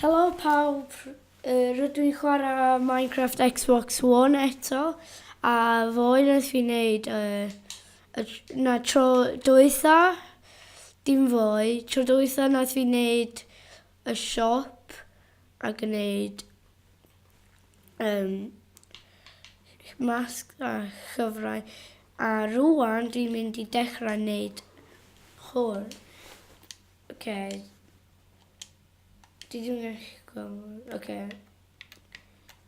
Helo pawb, rydw i'n chwarae Minecraft Xbox One eto, a foe wnaeth fi wneud y, na, tro dwytha, dim foe, tro dwytha wnaeth fi wneud y siop a gwneud um, masg a llyfrau, a rwan dwi'n mynd i dechrau wneud hwn. Okay. Dwi ddim yn gallu gweld. Oce.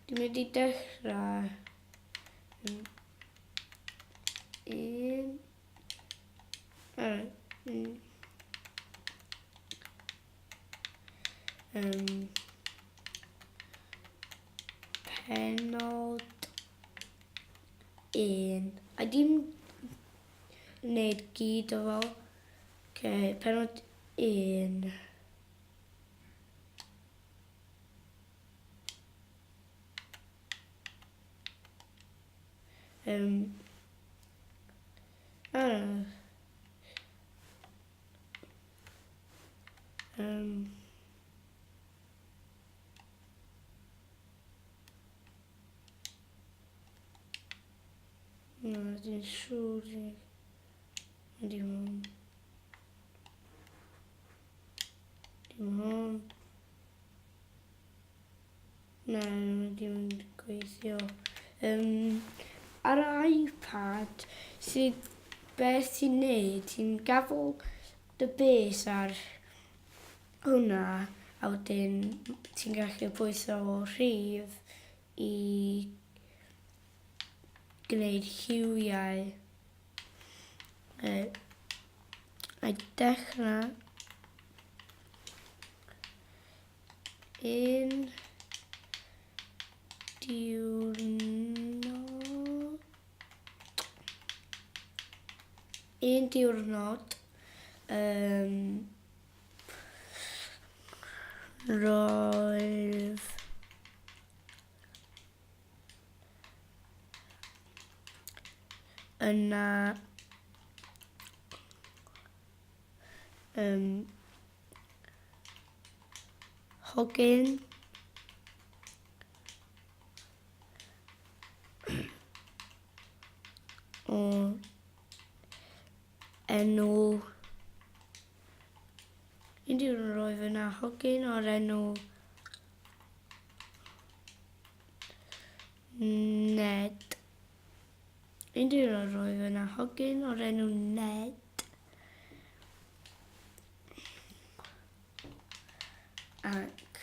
Dwi'n mynd i dechrau. Un. Alright. Um, penod un. A dim wneud gyd o fo. Oce, penod un. Um, uh, um, Na, dwi'n siŵr. Dim hwn. Dim hwn. Na, dim yn gweithio. Um, ar y iPad, sydd beth ti'n neud, ti'n gafel dy bus ar hwnna, a wedyn ti'n gallu pwyso rhif i gwneud lliwiau. Mae dechrau un diwrnod un diwrnod um, roedd Yna um, hogyn o enw un diwrnod roedd yna hogyn o'r enw Ned. Un diwrnod roedd yna hogyn o'r enw Ned. Ac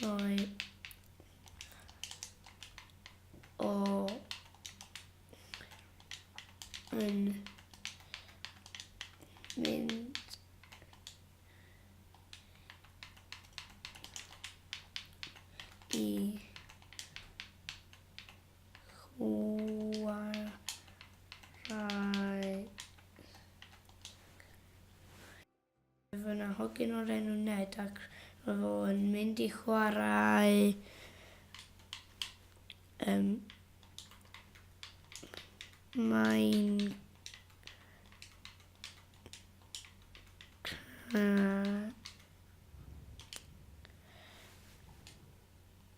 roedd o yn mynd i chwarae Roedd yna hogyn o'r enw Ned ac roedd o yn mynd i chwarae um, mae'n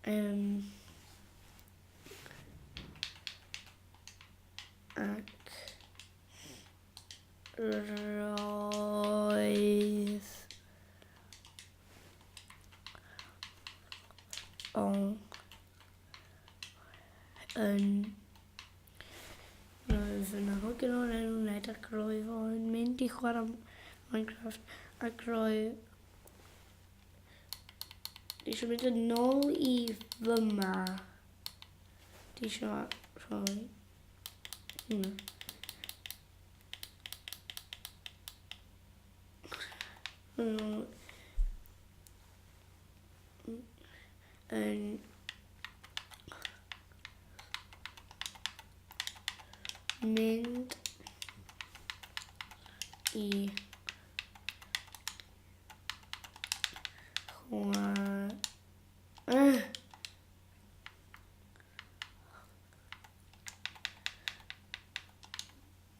Um, ac roedd o yn Roedd yna hogyn o'r enw Ned ac roedd o'n mynd i chwarae Minecraft ac roedd Dwi eisiau mynd yn ôl i fyma. Dwi eisiau rhoi hwnna. Yn mynd i chwarae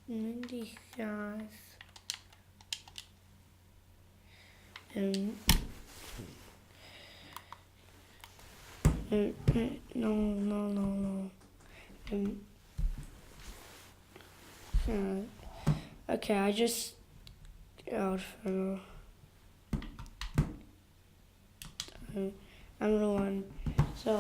mynd i llaeth. Um, No, no, no, no. Okay, I just orffen o. Am rwan. So,